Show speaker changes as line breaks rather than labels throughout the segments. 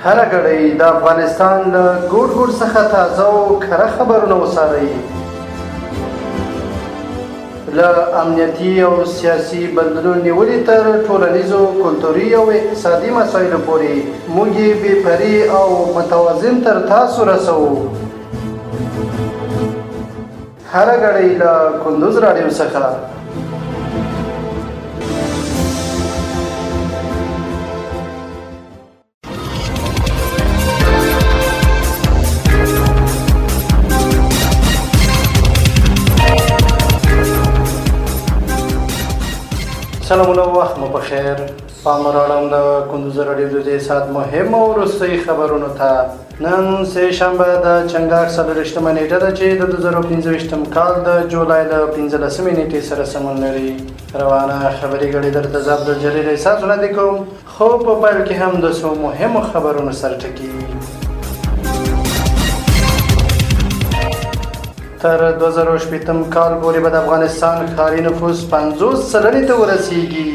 هره ګړۍ د افغانستان له ګوټ ګوټ څخه تازه او کره خبرونه وڅارئ. له امنیتي او سیاسي بدلونونو نیولې تر ټولنیزو، کلتوري او اقتصادي مسایلو پورې موږ یې بې پرې او متوازن تر تاسو رسوو. هره ګړۍ له کندوز راډیو څخه. سلامونه، وخت مو په خیر. پام راړم د کندوز راډیو د دې ساعت مهم او وروستي خبرونو ته. نن سه شنبه د چنګاښ 24مه نیټه ده چې د 2025 کال د جولای له 15مې نیټې سره سمون لري. روانه خبري ګړۍ درته زه عبدالجلیل احساس وړاندې کوم، خو په پیل کې هم د څو مهمو خبرونو سرټکي. تر 2060 کال پورې به د افغانستان ښاري نفوس 50 سلنې ته ورسیږي.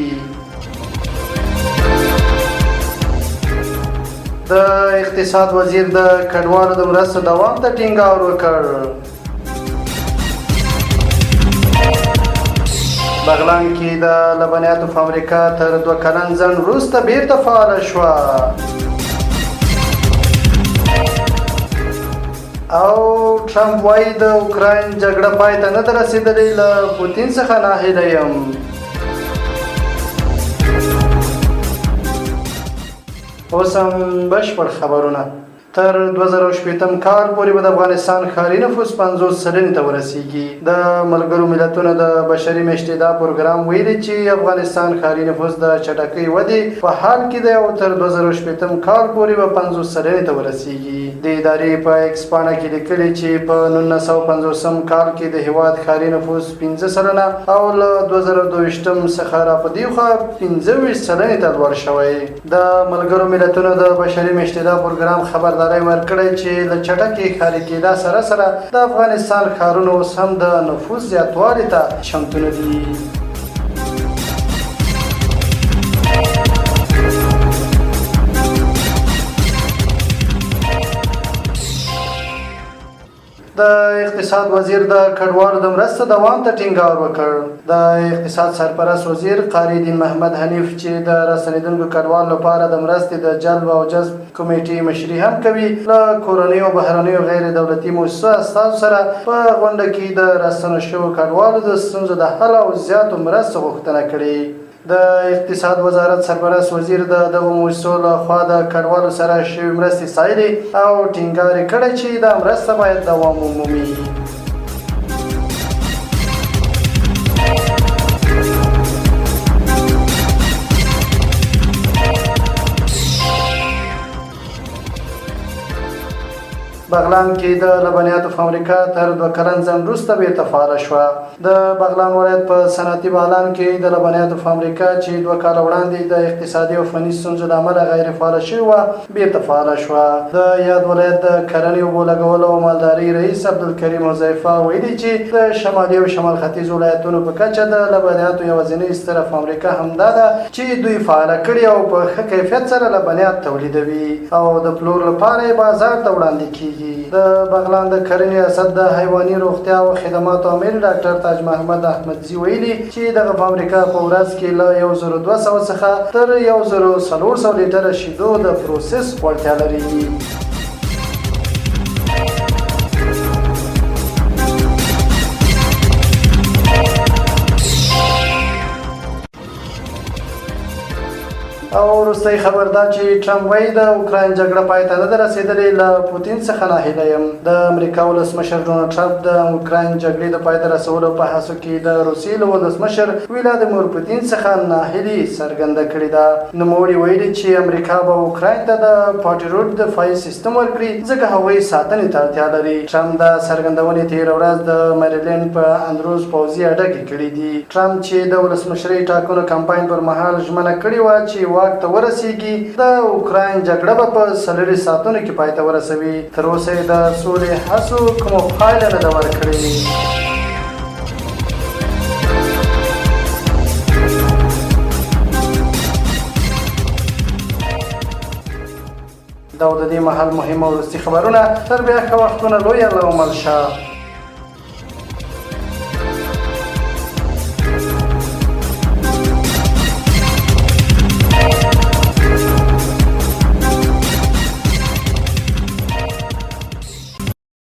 د اقتصاد وزیر د کډوالو د مرستو دوام ته ټینګار وکړ. بغلان کې د لبنیاتو فابریکه تر 2 کلن ځنډ وروسته بیرته فعاله شوه. او ټرمپ وایي د اوکراین جګړه پای ته نه ده رسېدلې، له پوتین څخه ناهیلی یم. اوس هم بشپړ خبرونه. تر 2060 کال پورې به د افغانستان ښاري نفوس 50 سلنې ته ورسیږي. د ملګرو ملتونو د بشري مېشتېدا پروګرام ویلي چې افغانستان ښاري نفوس د چټکۍ ودې په حال کې دی او تر 2060 کال پورې به 50 سلنې ته ورسیږي. د ادارې په ایکس پاڼه کې لیکلي چې په 1950 کال کې د هیواد ښاري نفوس 5% او له 2022 څخه راپدیخوا 25 سلنې ته لوړ شوی. د ملګرو ملتونو د بشري مېشتېدا پروګرام خبرداری ورکړی چې له چټکې ښاري کېدا سره سره د افغانستان ښارونه اوس هم د نفوس زیاتوالي ته چمتو نه دي. د اقتصاد وزیر د کډوالو د مرستو دوام ته ټینګار وکړ. د اقتصاد سرپرست وزیر قاري دین محمد حنیف چې د راستنېدونکو کډوالو لپاره د مرستې د جلب او جذب کمېټې مشري هم کوي، له کورنیو او بهرنیو غیر دولتي موسسو استازو سره په غونډه کې د راستنو شوو کډوالو د ستونزو د حل او زیاتو مرستو غوښتنه کړې. د اقتصاد وزارت سرپرست وزیر د دغو موسسو له خوا د کډوالو سره شوې مرستې ستایلې او ټینګار یې کړی چې دا مرسته باید دوام ومومي. بغلان کې د لبنیاتو فابریکه تر 2 کلن ځنډ وروسته بیرته فعاله شوه. د بغلان ولایت په صنعتي بالان کې د لبنیاتو فابریکه چې 2 کاله وړاندې د اقتصادي او فني ستونزو له امله غیر فعاله شوې وه، بیرته فعاله شوه. د یاد ولایت د کرنې، اوبو لګولو او مالدارۍ رئیس عبدالکریم حذیفه ویلي چې د شمالي او شمال ختیځ ولایتونو په کچه د لبنیاتو یوازینۍ ستره فابریکه همدا ده چې دوی فعاله کړې او په ښه کیفیت سره لبنیات تولیدوي او د پلور لپاره یې بازار ته وړاندې کیږي. د بغلان د کرنې ریاست د حیواني روغتیا او خدماتو امیر ډاکټر تاج محمد احمدزي ویلي چې دغه فابریکه په ورځ کې له 1200 څخه تر 1400 لیټره شیدو د پروسس وړتیا لري. او وروستی خبر دا چې ټرمپ وایي د اوکراین جګړه پای ته نه ده رسېدلې، له پوتین څخه ناهیلی یم. د امریکا ولسمشر ډونالډ ټرمپ د اوکراین جګړې د پای ته رسولو په هڅو کې د روسیې له ولسمشر ولادیمیر پوتین څخه ناهیلي څرګنده کړې ده. نوموړي ویلي چې امریکا به اوکراین ته د پاټریوټ دفاعي سیستم ورکړي، ځکه هغوی ساتنې ته اړتیا لري. ټرمپ دا څرګندونې تېره ورځ د مریلینډ په اندروز پوځي اډه کې کړې دي. ټرمپ چې د ولسمشرۍ ټاکنو کمپاین پر مهال ژمنه کړې وه چې واک ته ورسیږي، د اوکراین جګړه به په 24 ساعتونو کې پای ته ورسوي، تر اوسه یې د سولې هڅو کومه پایله نه ده ورکړې. دا و د دې مهال مهم او وروستي خبرونه. تر بیا ښه وختونه، لوی الله مل شه.